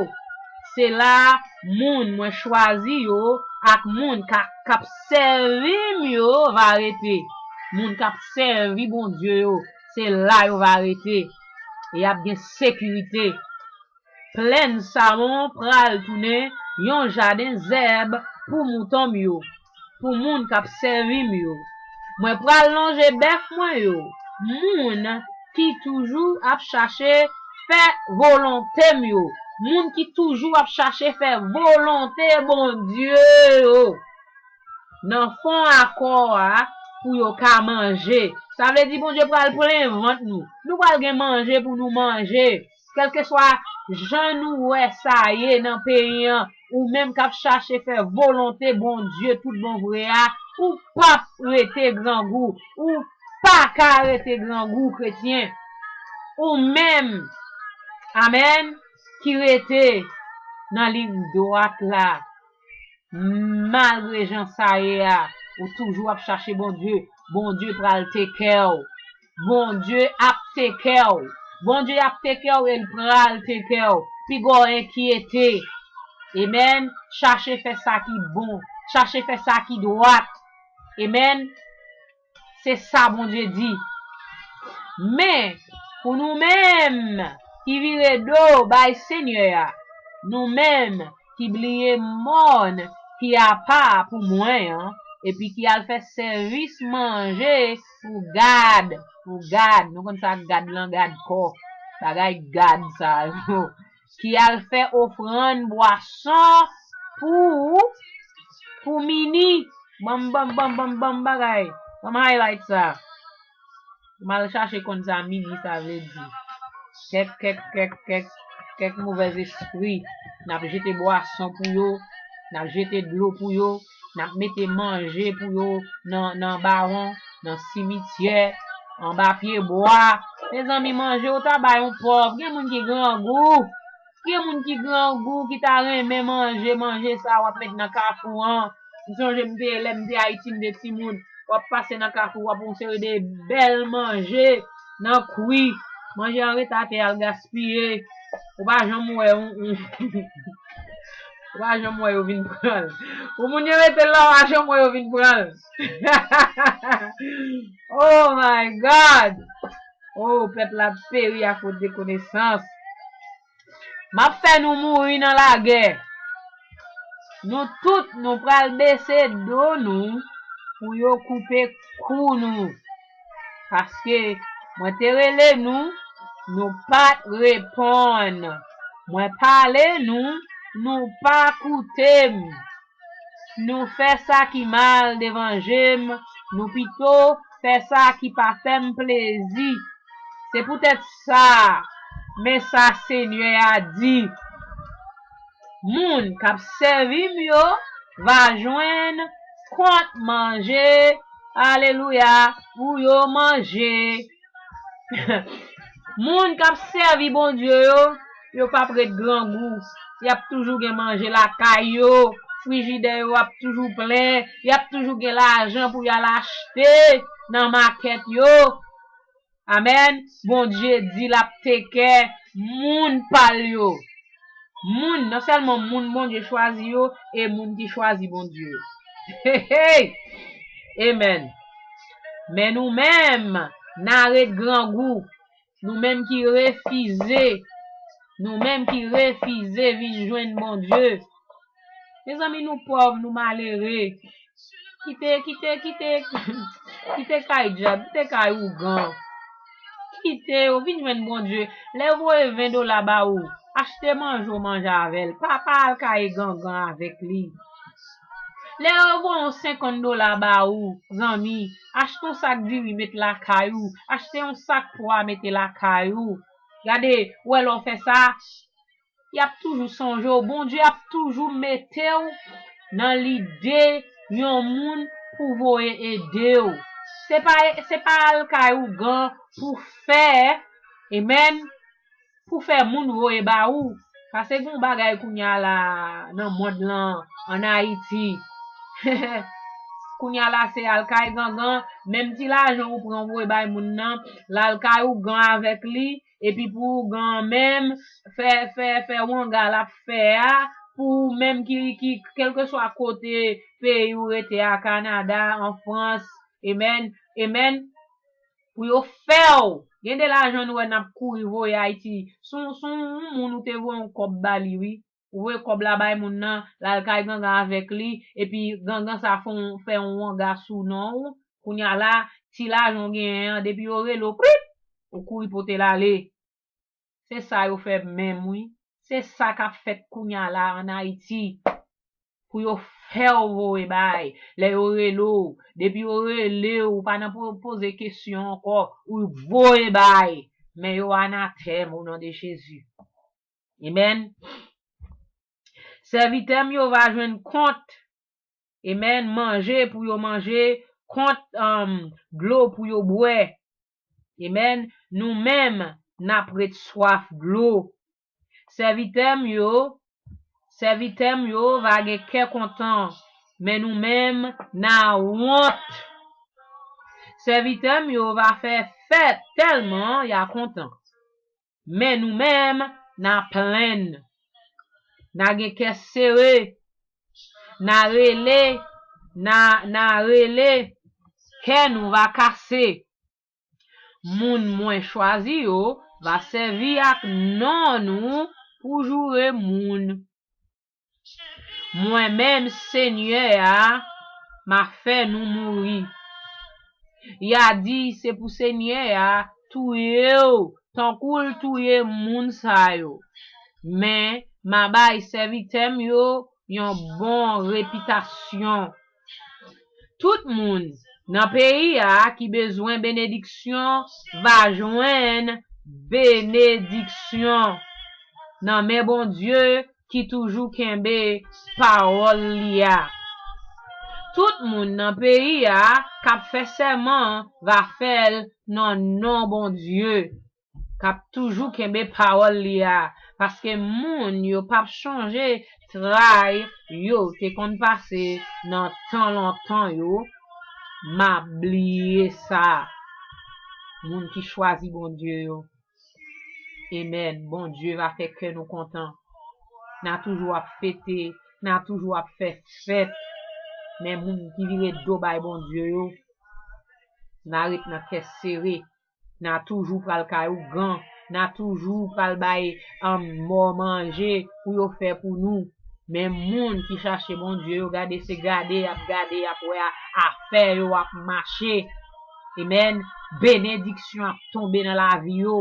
Se la moun mwen chwazi yo ak moun k ap sèvi m yo va rete. Moun k ap sèvi Bondye yo, se la yo va rete. E y ap gen sekirite. Plèn Salon pral tounen yon jaden zèb pou mouton m yo, pou moun k ap sèvi m yo. Mwen pral lonje bèf mwen yo, moun ki toujou ap chache fè volonte m yo, moun ki toujou ap chache fè volonte Bondye yo nan fon akò a pou yo ka manje. Sa vle di Bondye pral plen vant nou. Nou pral gen manje pou nou manje. Kèlkeswa jan nou wè sa ye nan peyi an, ou menm k ap chache fè volonte Bondye tout bon vre a, ou p ap rete grangou. Ou pa ka rete grangou, kretyen. Ou menm, amèn, ki rete nan liy dwat la, malgre jan sa ye a, ou toujou ap chache Bondye, Bondye pral teke w. Bondye ap teke w. Bondye ap teke w e l pral teke w. Piga w enkyete. Amèn. Chache fè sa ki bon. Chache fè sa ki dwat. Amèn. Se sa Bondye di. Men, pou nou menm ki vire do bay Senyè a, nou menm ki bliye mòn ki apa pou mwen an, epi ki al fè sèvis manje pou gad, pou gad. Nou konn sa gad lan, gad kò. Bagay gad sa yo. Ki al fè ofrann bwason pou, pou mini. Ban m, ban m, ban m, ban m, ban m bagay. Ban m highlight sa. M al chache konn sa mini sa vle di. Kèk, kèk, kèk, kèk, kèk movèz espri. N ap jete bwason pou yo. N ap jete dlo pou yo. N ap mete manje pou yo nan, nan bawon, nan simityè, anba pye bwa. Mezanmi, manje ou ta bay yon pòv. Gen moun ki grangou. Gen moun ki grangou, ki ta renmen manje, manje sa w ap met nan kafou an. M sonje m te, lè m te Ayiti, m te timoun. W ap pase nan kafou, w ap yon seri de bèl manje nan kwi. Manje an ret atè al gaspiye. Ou pa janm wè yon, yon, ou pa janm wè yo vin pran l. Pou moun yo rete la, ou pa janm wè yo vin pran l. Oh my God! Oh, pèp la ap peri akoz de konesans. M ap fè nou mouri nan lagè. Nou tout, nou pral bese do nou pou yo koupe kou nou. Paske mwen te rele nou, nou pa t reponn. Mwen pale nou, nou pa koute m. Nou fè sa ki mal devan je m, nou pito fè sa ki pa fè m plezi. Se poutèt sa, men sa Senyè a di, moun k ap sèvi m yo va jwenn kont manje, alelouya, pou yo manje. Moun k ap sèvi Bondye yo, yo p ap ret grangou. Y ap toujou gen manje lakay yo. Frijidè yo ap toujou plen. Y ap toujou gen lajan pou y al achte nan makèt yo. Amèn. Bondye di l ap teke moun pa l yo. Moun, non sèlman moun Bondye chwazi yo, e moun ki chwazi Bondye yo. Hey, hey! Amèn. Men nou menm, n a ret grangou. Nou menm ki refize, nou menm ki refize vin jwenn Bondye. Mezanmi, nou pòv, nou malere. Kite, kite, kite, kite kay dyab, kite kay ougan. Kite yo, vin jwenn Bondye. Lè yo voye ven dola ba ou, achte manje w manje avè l. Pa, pa al kay gangan avèk li. Lè yo voye yon senkant dola ba ou, zanmi, achte yon sak diri met lakay ou, achte yon sak pwa mete lakay ou. Gade, ou wè lè w fè sa, y ap toujou sonje w. Bondye ap toujou mete w nan lide yon moun pou voye ede w. Se pa, se pa al kay ougan pou fè, amèn, pou fè moun voye ba ou. Paske gen yon bagay kounye a la nan mond lan, ann Ayiti. Kounye a la se al kay gangan, menm ti lajan ou pran voye bay moun nan, l al kay ougan avèk li, epi pou ougan an menm fè, fè, fè wanga l ap fè a, pou ou menm ki, ki, kèlkeswa kote peyi ou rete a, Kanada, an Frans, Amen, amen. Pou yo fè w. Gen de lajan nou wè n ap kouri voye Ayiti. Se yon, se yon moun ou te voye yon kòb ba li, wi. Ou voye kòb la bay moun nan, l al kay gangan avèk li, epi gangan sa fè yon, fè yon wanga sou non w. Kounye a la, ti lajan w genyen an, depi yo rele w, prip, ou kouri pote l ale. Se sa yo fè menm, wi. Se sa k ap fèt kounye a la ann Ayiti. Pou yo fè w voye bay. Lè yo rele w, depi yo rele w, ou pa nan po-, poze kesyon ankò, ou voye bay. Men yo anatèm o non de Jezi. Amen. Sèvitè m yo va jwenn kont, amen, manje pou yo manje, kont, um, dlo pou yo bwè. Amen. Nou menm, n ap ret swaf dlo. Sèvitè m yo, sèvitè m yo va gen kè kontan, men nou menm, n a wont. Sèvitè m yo va fè fèt tèlman y a kontan. Men nou menm, n a plenn. N a gen kè sere. N a rele, n a, n a rele, kè nou va kase. Moun mwen chwazi yo va sèvi ak non nou pou joure moun. Mwen menm, Senyè a, m a fè nou mouri. Y a di se pou Senyè a touye w tankou l touye moun sa yo. Men, m a bay sèvitè m yo yon bon repitasyon. Tout moun nan peyi a ki bezwen benediksyon va jwenn benediksyon nan men Bondye ki toujou kenbe pawòl li a. Tout moun nan peyi a k ap fè sèman va fè l nan non Bondye, k ap toujou kenbe pawòl li a, paske moun yo p ap chonje tray yo te konn pase nan tan lontan yo. M ap bliye sa. Moun ki chwazi Bondye yo. Amen. Bondye va fè kè nou kontan. N a toujou ap fete, n a toujou ap fè fèt. Men moun ki vire do bay Bondye yo, n a ret nan kè sere. N a toujou pral kay ougan. N a toujou pral bay, um, mò manje pou yo fè pou nou. Men moun ki chache Bondye yo, gade se gade y ap gade, y ap wè a-, afè yo ap mache. Amen. Benediksyon ap tonbe nan lavi yo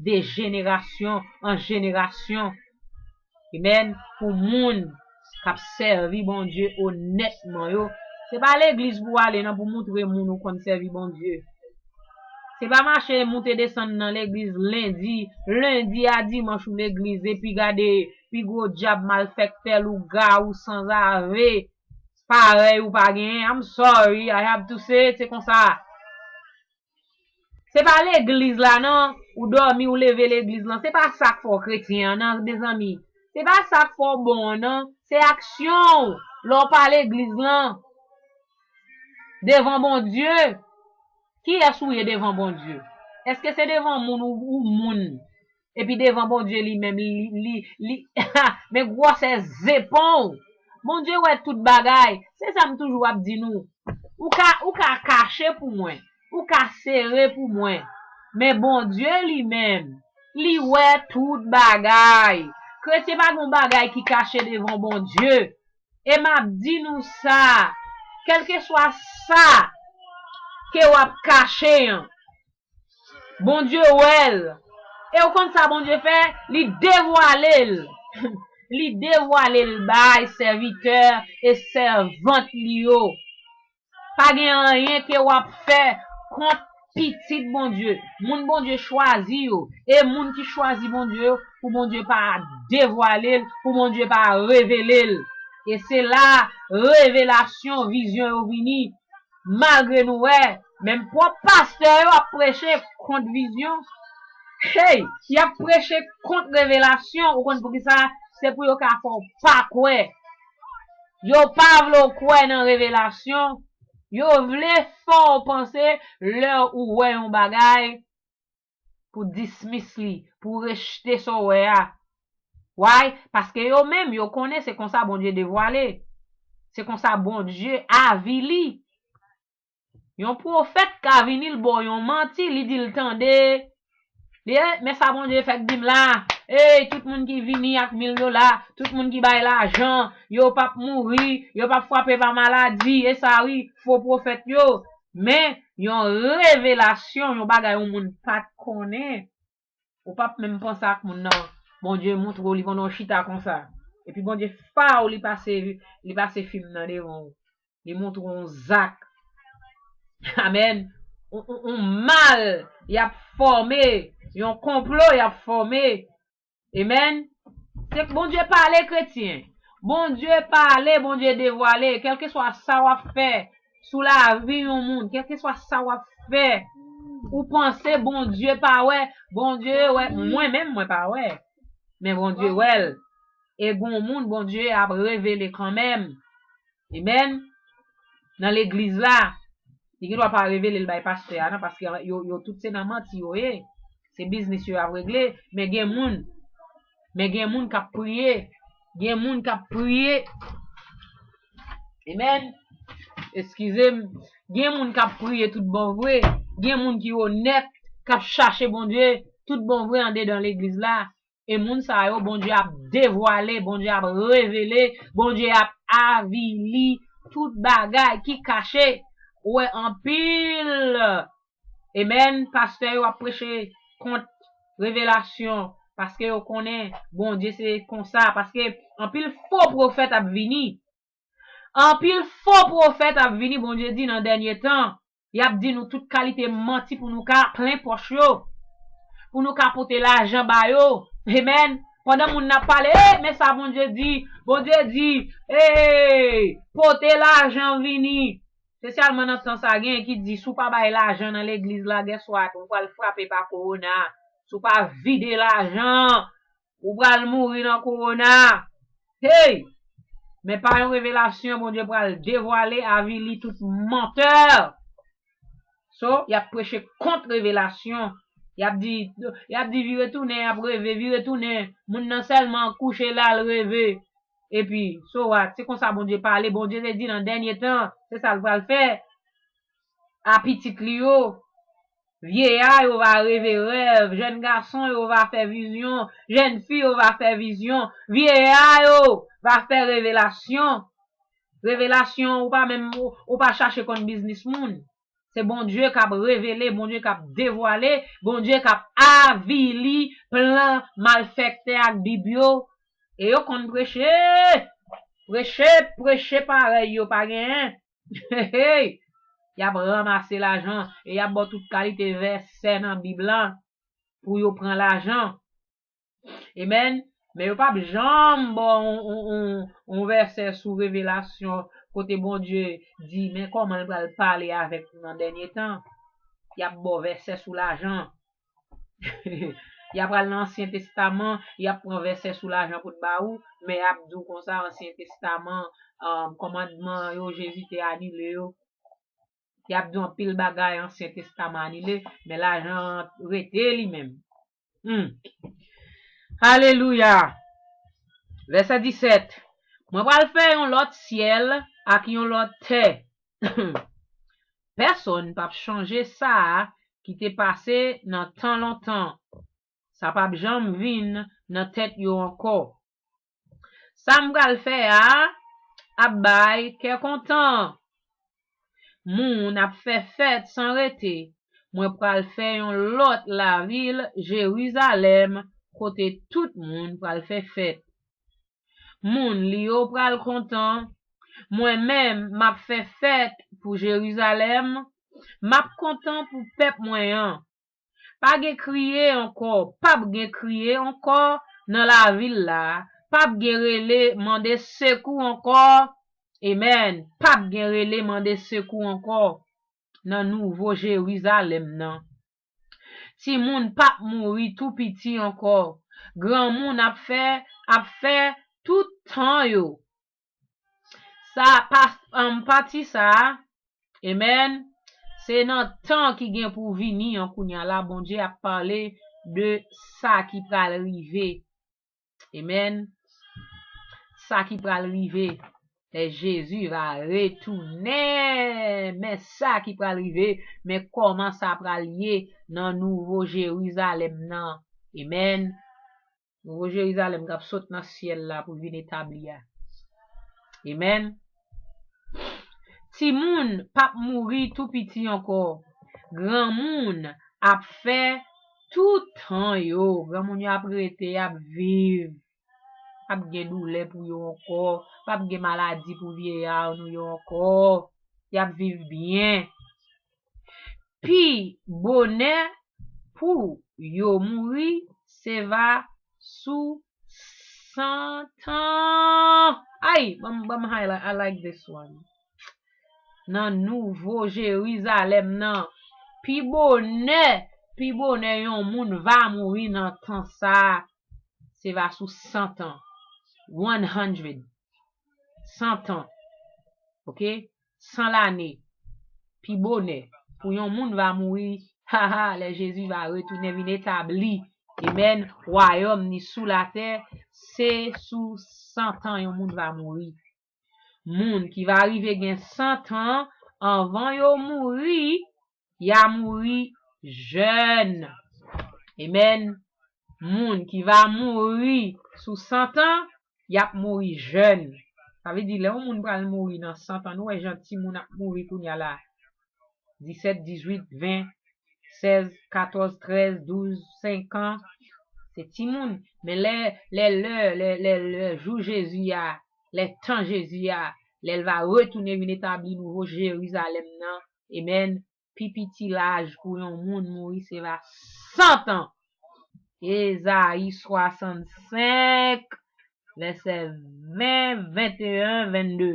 de jenerasyon an jenerasyon. Amen. Pou moun k ap sèvi Bondye onètman yo. Se pa legliz pou w ale nan pou moutre moun ou konn sèvi Bondye. Se pa mache moute desann nan legliz lendi, lendi a dimanch ou legliz, epi gade pi gwo dyab, malfektè, lougawou, sanzave, parèy ou pa genyen. I'm sorry, I have to say it, se konsa. Se pa legliz la non, ou dòmi, ou leve legliz lan. Se pa sa k fè w kretyen an non, mezanmi. Se pa sa k fè w bon an non, se aksyon w lè w pa legliz lan. Devan Bondye, kiyès ou ye devan Bondye? Èske se devan moun ou, ou moun? Epi devan Bondye li menm, li, li, li, men gwosè zepon w. Bondye wè tout bagay. Se sa m toujou ap di nou. Ou ka, ou ka kache pou mwen. Ou ka sere pou mwen. Men Bondye li menm, li wè tout bagay. Kretyen pa gen yon bagay ki kache devan Bondye. E m ap di nou sa, kèlkeswa sa ke w ap kache an, Bondye wè l. E w konn sa Bondye fè? Li devwale l. Li devwale l bay sèvitè e sèvant li yo. Pa gen anyen ke w ap fè kont pitit Bondye, moun Bondye chwazi yo, e moun ki chwazi Bondye yo, pou Bondye pa devwale l, pou Bondye pa revele l. E se la revelasyon, vizyon yo vini. Malgre nou wè, menm pwòp pastè yo ap preche kont vizyon. Hey, y ap preche kont revelasyon. Ou konn poukisa? Se pou yo ka fè w pa kwè. Yo pa vle w kwè nan revelasyon. Yo vle fè w panse lè ou wè yon bagay, pou dismiss li, pou rejte sa w wè a. Why? Paske yo menm, yo konnen se konsa Bondye devwale. Se konsa Bondye avili. Yon pwofèt ka vini, l ba w yon manti, li di l tande. Li, eh, men sa Bondye fèk di m la. Ey, tout moun ki vini ak mil dola, tout moun ki bay lajan, yo p ap mouri, yo p ap frape pa maladi, e sa wi, fo pwofèt yo. Men, yon revelasyon, yon bagay yon moun pa t konnen, ou p ap menm panse ak moun nan. Bondye montre w li pandan w chita konsa. Epi Bondye fa w, li pase, li pase fim nan devan w. Li montre w yon zak. Amèn. Yon, yon, yon mal y ap fòme, yon konplo y ap fòme. Amèn. Se Bondye pale, kretyen. Bondye pale, Bondye devwale. Kèlkeswa sa w ap fè sou lavi yon moun, kèlkeswa sa w ap fè, ou panse Bondye pa wè, Bondye wè, mwen menm mwen pa wè. Men Bondye wè l. E gon moun Bondye ap revele kanmenm. Amèn. Nan legliz la, li gen dwa pa revele l bay pastè a, non, paske yo, yo tout se nan manti yo ye. Se biznis yo ap regle, men gen moun, men gen moun k ap priye. Gen moun k ap priye. Amèn. Eskize m. Gen moun k ap priye tout bon vre. Gen moun ki onèt, k ap chache Bondye tout bon vre andedan legliz la. E moun sa yo, Bondye ap devwale, Bondye ap revele, Bondye ap avili tout bagay ki kache. Ou wè anpil, amèn, pastè yo ap preche kont revelasyon, paske yo konnen Bondye se konsa, paske anpil fo pwofèt ap vini. Anpil fo pwofèt ap vini, Bondye di nan dènye tan, y ap di nou tout kalite manti pou nou ka plen pòch yo, pou nou ka pote lajan ba yo. Amèn. Pandan moun nan ap pale, "Ey, men sa Bondye di, Bondye di, ey, pote lajan vini." Espesyalman nan tan sa, gen ki di, "Si w pa bay lajan nan legliz la, guess what? Ou pral frape pa kowona. Si w pa vide lajan, ou pral mouri nan kowona." Hey! Men pa yon revelasyon, Bondye pral devwale, avili tout mantè. So, y ap preche kont revelasyon. Y ap di, y ap di, "Vire tounen, y ap reve, vire tounen." Moun nan sèlman kouche la, l reve. Epi, so what? Se konsa Bondye pale. Bondye te di nan dènye tan, se sa l pral fè. A pitit li yo, vyeya yo va reve rèv, jèn gason yo va fè vizyon, jèn fi yo va fè vizyon, vyeya yo va fè revelasyon. Revelasyon, ou pa menm, ou, ou pa chache konn biznis moun. Se Bondye k ap revele, Bondye k ap devwale, Bondye k ap avili plan malfektè ak bib yo. E yo konn preche, preche, preche parèy yo pa genyen. Hey! Y ap ranmase lajan e y ap ba w tout kalite vèsè nan bib la pou yo pran lajan. Amèn. Men yo p ap janm ba w yon, yon, yon, yon vèsè sou revelasyon kote Bondye di, men kòman l pral pale avèk nou nan dènye tan. Y ap ba w vèsè sou lajan. Y ap al nan Ansyen Testaman, y ap pran vèsè sou lajan pou t ba ou, men y ap di w konsa, Ansyen Testaman, um, kòmandman yo, Jezi te anile yo. Y ap di w anpil bagay Ansyen Testaman anile, men lajan an rete li menm. Hmm. Alelouya! Vèsè disèt. Mwen pral fè yon lòt syèl ak yon lòt tè. Pèsonn p ap chanje sa a ki te pase nan tan lontan. Sa p ap janm vin nan tèt yo ankò. Sa m pral fè a ap bay kè kontan. Moun ap fè fèt san rete. Mwen pral fè yon lòt lavil, Jerizalèm, kote tout moun pral fè fèt. Moun li yo pral kontan. Mwen menm, m ap fè fèt pou Jerizalèm. M ap kontan pou pèp mwen an. Pa gen kriye ankò, p ap gen kriye ankò nan lavil la, p ap gen rele mande sekou ankò. Amèn. P ap gen rele mande sekou ankò nan nouvo Jerizalèm nan. Timoun p ap mouri tou piti ankò. Granmoun ap fè, ap fè tout tan yo. Sa, pa, um, pati sa a, amèn, se nan tan ki gen pou vini an kounye a la, Bondye ap pale de sa ki pral rive. Amèn. Sa ki pral rive. Lè Jezi va retounen, men sa ki pral rive, men kòman sa pral ye nan Nouvo Jerizalèm nan. Amen. Nouvo Jerizalèm k ap sot nan syèl la pou vin etabli a. Amen. Timoun p ap mouri tou piti ankò. Granmoun ap fè tout tan yo. Granmoun yo ap rete, y ap viv. P ap gen doulè pou yo ankò. P ap gen maladi pou vyeya nou yo ankò. Y ap viv byen. Pi bonè pou yo mouri, se va sou san tan. Ay, ban m, ban m highlight, I like this one. Nan Nouvo Jerizalèm nan, pi bonè, pi bonè yon moun va mouri nan tan sa a, se va sou san tan. One hundred. San tan. Oke? San lane. Pi bonè. Pou yon moun va mouri, haha, lè Jezi va retounen vin etabli, amen, wayòm ni sou latè, se sou san tan yon moun va mouri. Moun ki va rive gen san tan, anvan yo mouri, y a mouri jèn. Amen. Moun ki va mouri sou san tan, y ap mouri jèn. Sa vle di, lè yon moun pral mouri nan san tan, nou wè jan timoun ap mouri kounye a la. Disèt, dizuit, ven, sèz, katòz, trèz, douz, senk an. Se timoun. Men lè, lè, lè, lè, lè, lè jou Jezi a, lè tan Jezi a, lè l va retounen vin etabli Nouvo Jerizalèm nan, amen, pi piti laj pou yon moun mouri se va san tan. Ezayi swasannsenk, vèsè ven, venteyen, vennde.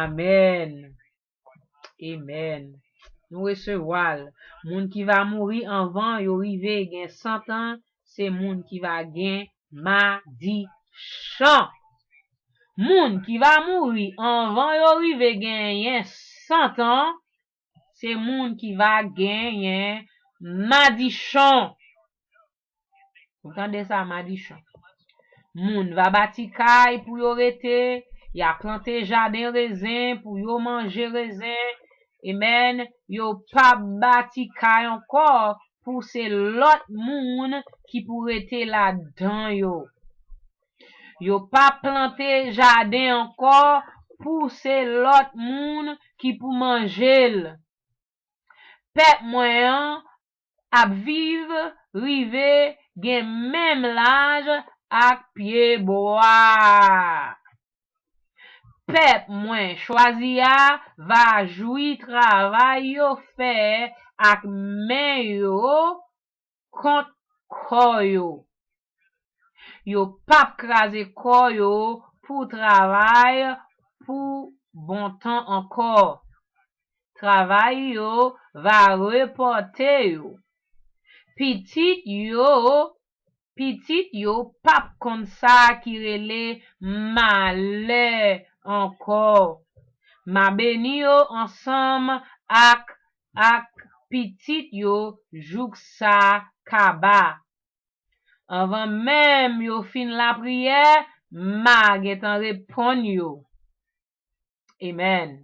Amen. Amen. Nou resevwa l. Moun ki va mouri anvan yo rive gen san tan, se moun ki va gen madichon. Moun ki va mouri anvan yo rive genyen san tan, se moun ki va genyen madichon. Ou tande sa, madichon? Moun va bati kay pou yo rete, y a plante jaden rezen pou yo manje rezen. Amen. Yo p ap bati kay ankò pou se lòt moun ki pou rete ladan yo. Yo p ap plante jaden ankò pou se lòt moun ki pou manje l. Pèp mwen an ap viv, rive gen menm laj ak pyebwa. Pèp mwen chwazi a va jwi travay yo fè ak men yo kont kò yo. Yo p ap kraze kò yo pou travay pou bon tan ankò. Travay yo va repòte yo. Pitit yo, pitit yo p ap konn sa ki rele malè ankò. M a beni yo ansanm ak, ak pitit yo jouk sa kaba. Anvan menm yo fin lapriyè, m a gentan reponn yo. Amen.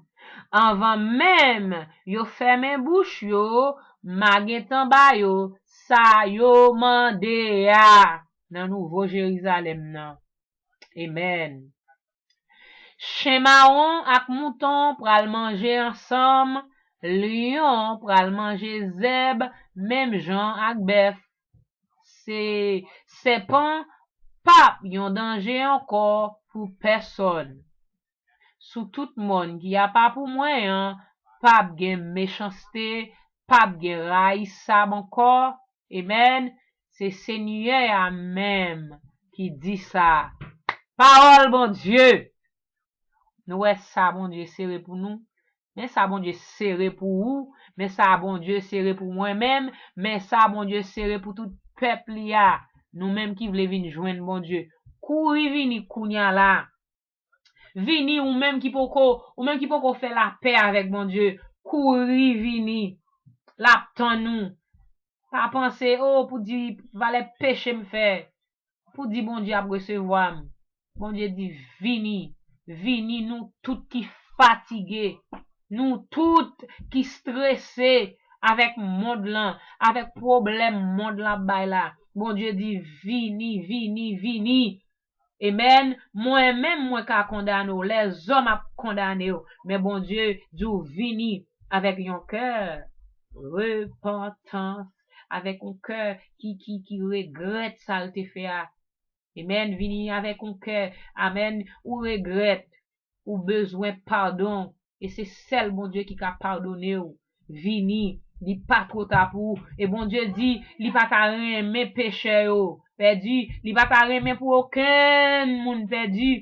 Anvan menm yo fèmen bouch yo, m a gentan ba yo sa yo mande a nan Nouvo Jerizalèm nan. Amen. Chen mawon ak mouton pral manje ansanm, lyon pral manje zèb menm jan ak bèf. Se, sèpan p ap yon danje ankò pou pèsòn. Sou tout mòn ki apa pou mwen an, p ap gen mechanste, p ap gen rayisab ankò. Amen. Se Senyè a menm ki di sa. Pawòl Bondye. Nou wè sa Bondye sere pou nou. Men sa Bondye sere pou ou. Men sa Bondye sere pou mwen menm. Men sa Bondye sere pou tout pèp li a. Nou menm ki vle vin jwenn Bondye, kouri vini kounya la. Vini, ou menm ki poko, ou menm ki poko fè lapè avèk Bondye, kouri vini. L ap tann ou. Pa panse, o, pou di, valè peche m fè, pou di Bondye ap resevwa m. Bondye di, vini. Vini, nou tout ki fatige, nou tout ki strese avèk mond lan, avèk pwoblèm mond lan ap bay la. Bondye di, vini, vini, vini. Amen. Mwen menm, mwen ka kondane w. Lèzòm ap kondane w. Men Bondye di w, vini avèk yon kè repantans, avèk yon kè ki, ki, ki regrèt sa l te fè a. Amen. Vini avèk yon kè, amen, ou regrèt, ou bezwen padon. E se sèl Bondye ki ka padone w. Vini, li pa twò ta pou ou. E Bondye di, li pa ta renmen pechè yo pèdi. Li pa ta renmen pou okenn moun pèdi.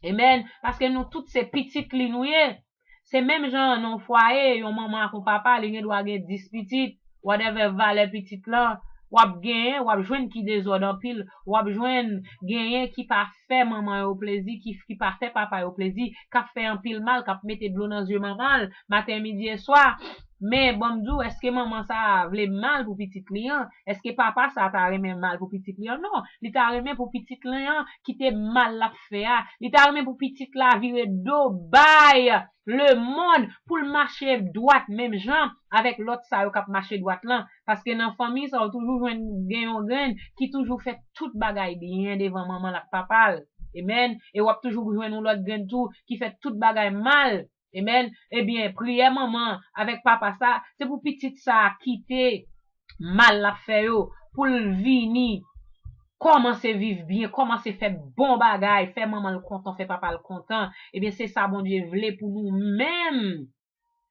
Amen. Paske nou tout se pitit li nou ye. Se menm jan nan yon fwaye, yon manman ak yon papa, li gen dwa gen dis pitit, whatever valè pitit lan, w ap genyen, w ap jwenn ki dezòd anpil, w ap jwenn genyen ki pa fè manman yo plezi, ki, ki pa fè papa yo plezi, k ap fè anpil mal, k ap mete dlo nan zye manman l, maten, midi e swa. Men, ban m di w, èske manman sa a vle mal pou pitit li an? Èske papa sa a ta renmen mal pou pitit li an? Non, li ta renmen pou pitit li an kite mal l ap fè a. Li ta renmen pou pitit la vire do bay lemonn pou l mache dwat menm jan avèk lòt sa yo k ap mache dwat lan. Paske nan fanmi sa, w toujou jwenn gen yon grenn ki toujou fè tout bagay byen devan manman l ak papa l. Amen. E w ap toujou jwenn yon lòt grenn tou ki fè tout bagay mal. Amen. Ebyen, priyè manman avèk papa sa, se pou pitit sa a kite mal l ap fè yo, pou l vini, kòmanse viv byen, kòmanse fè bon bagay, fè manman l kontan, fè papa l kontan. Ebyen, se sa Bondye vle pou nou menm.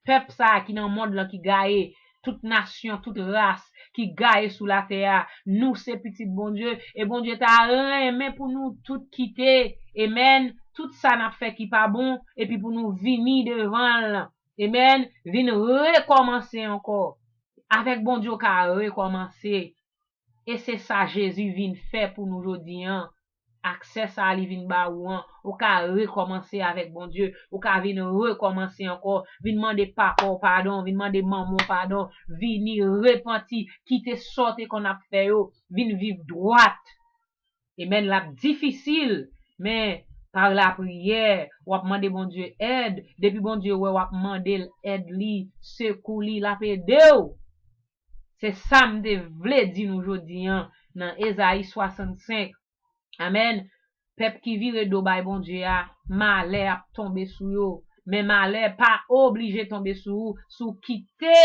Pèp sa a ki nan mond lan ki gaye, tout nasyon, tout ras ki gaye sou latè a, nou se pitit Bondye, e Bondye ta renmen pou nou tout kite, amen, tout sa n ap fè ki pa bon, epi pou nou vini devan l, amen, vin rekòmanse ankò. Avèk Bondye, w ka rekòmanse. E se sa Jezi vin fè pou nou jodi an. Aksè sa a li vin ba ou an, ou ka rekòmanse avèk Bondye, ou ka vin rekòmanse ankò, vin mande papa w padon, vin mande manman w padon, vini repanti, kite sa w te konn ap fè yo, vin viv dwat. Amen, l ap difisil, men pa lapriyè, w ap mande Bondye èd, depi Bondye wè w ap mande l èd li, sekou li, l ap ede w. Se sa m te vle di nou jodi an nan Ezayi swasannsenk. Amen. Pèp ki vire do bay Bondye a, malè ap tonbe sou yo. Men malè pa oblije tonbe sou ou si w kite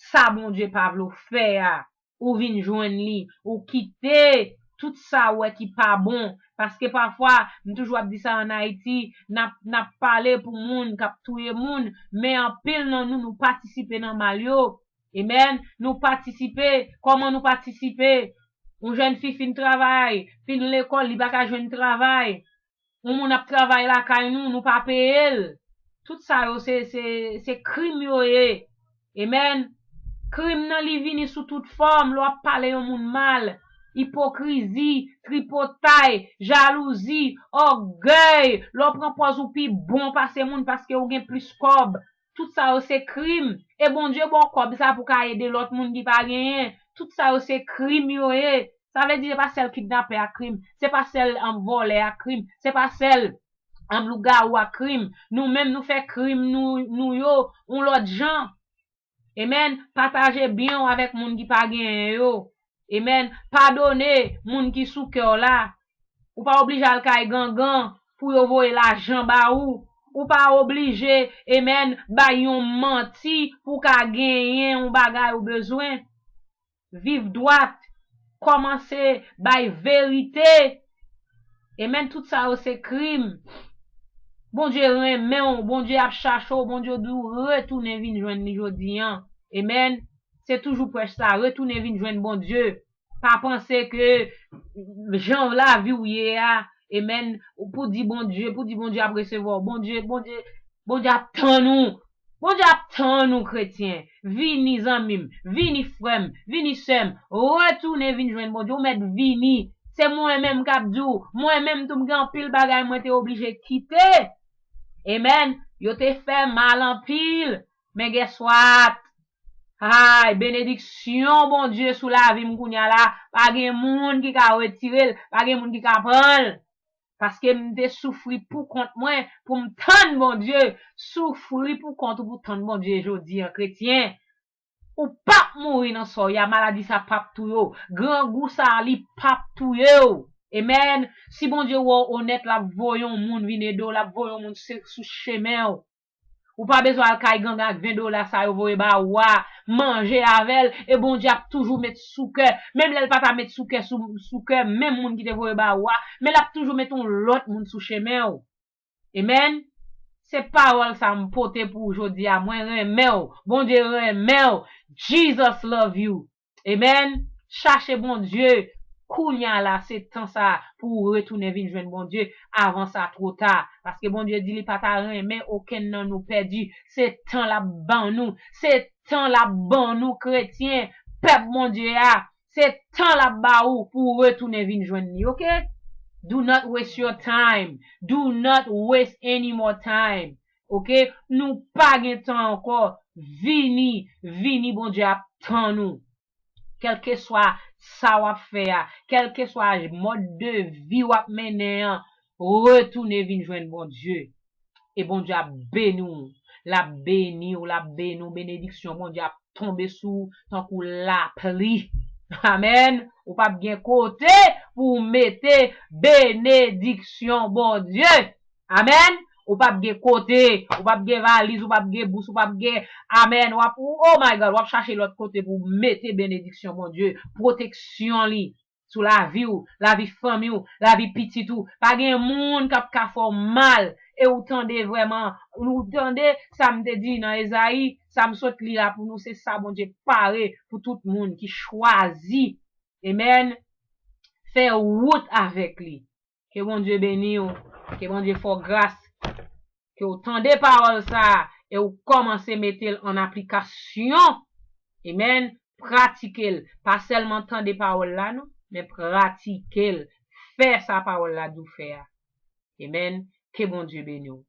sa Bondye pa vle w fè a. Ou vin jwenn li, ou kite tout sa w wè ki pa bon. Paske pafwa, m toujou ap di sa ann Ayiti, n ap, n ap pale pou moun k ap touye moun, men anpil nan nou, nou patisipe nan mal yo. Amen. Nou patisipe. Kòman nou patisipe? Yon jèn fi fin travay, fin lekòl, li pa ka jwenn travay. Yon moun ap travay lakay nou, nou pa peye l. Tout sa yo se, se, se krim yo ye. Amen. Krim nan li vini sou tout fòm, lè w ap pale yon moun mal, ipokrizi, tripotay, jalouzi, ògèy, lè w pran pòz ou pi bon pase moun paske ou gen plis kòb. Tout sa yo se krim. E Bondye ba w kòb sa pou w ka ede lòt moun ki pa genyen. Tout sa yo se krim yo ye. Sa vle di se pa sèl kidnapè ak krim. Se pa sèl, um, vòlè ak krim. Se pa sèl, um, lougawou ak krim. Nou menm nou fè krim nou, nou yo yon lòt jan. Amen. Pataje byen w avèk moun ki pa genyen yo. Amen. Padone moun ki sou kè w la. Ou pa oblije al kay gangan pou yo voye lajan ba ou. Ou pa oblije, amen, bay yon manti pou w ka genyen yon bagay ou bezwen. Viv dwat. Kòmanse bay verite. Amen. Tout sa yo se krim. Bondye renmen w. Bondye ap chache w. Bondye di w retounen vin jwenn li jodi an. Amen. Se toujou prèch sa. Retounen vin jwenn Bondye. Pa panse ke jan lavi w ye a, amen, pou di Bondye, pou di Bondye ap resevwa w. Bondye, Bondye, Bondye ap tann ou. Bondye ap tann ou, kretyen. Vini, zanmi m. Vini, frè m. Vini, sè m. Retounen vin jwenn Bondye. Ou mèt vini. Se mwen menm k ap di w. Mwen menm tou, m gen anpil bagay mwen te oblije kite. Amen. Yo te fè mal anpil. Men guess what? Ay, benediksyon Bondye sou lavi m kounye a la. Pa gen moun ki ka retire l. Pa gen moun ki ka pran l. Paske m te soufri pou kont mwen pou m tann Bondye. Soufri pou kont ou pou tann Bondye jodi an, kretyen. Ou p ap mouri nan sa w ye a, maladi sa p ap touye w. Grangou sa a, li p ap touye w. Amen. Si Bondye wè w onèt, l ap voye yon moun vin ede w, l ap voye yon moun se- sou chemen w. Ou pa bezwen al kay ganga ak ven dola sa yo voye ba ou a, manje avè l, e Bondye ap toujou met sou kè. Menm lè l pa ta met sou kè, sou, sou kè menm moun ki te voye ba ou a, men l ap toujou met yon lòt moun sou chemen w. Amen. Se pawòl sa m pote pou ou jodi a. Mwen renmen w. Bondye renmen w. Jesus love you. Amen. Chache Bondye. Kounye a la, se tan sa pou ou retounen vin jwenn Bondye avan sa two ta. Paske Bondye di li pa ta renmen okenn nan nou pèdi. Se tan l ap ban nou. Se tan l ap ban nou, kretyen, pèp Bondye a. Se tan l ap ba ou pou ou retounen vin jwenn li, oke? Do not waste your time. Do not waste any more time. Oke? Nou pa gen tan ankò. Vini, vini, Bondye ap tann ou. Kèlkeswa sa w ap fè a, kèlkeswa mòd de vi w ap mennen an, retounen vin jwenn Bondye. E Bondye ap beni w. L ap beni w, l ap beni w. Benediksyon Bondye ap tonbe sou w tankou lapli. Amèn. Ou p ap gen kote pou w mete benediksyon Bondye. Amèn. Ou p ap gen kote, ou p ap gen valiz, ou p ap gen bous, ou p ap gen, amèn, w ap, oh my God, w ap chache lòt kote pou w mete benediksyon Bondye, pwoteksyon li sou lavi w, lavi fanmi w, lavi pitit ou. Pa gen moun k ap ka fè w mal. E ou tande vrèman, ou tande sa m te di nan Ezayi, sa m sot li la pou nou, se sa Bondye pare pou tout moun ki chwazi, amen, fè wout avèk li. Ke Bondye beni w, ke Bondye fè w gras, ke w tande pawòl sa a e w kòmanse mete l an aplikasyon. Amen. Pratike l. Pa sèlman tande pawòl la, non, men pratike l. Fè sa pawòl la di w fè a. Amen. Ke Bondye beni w.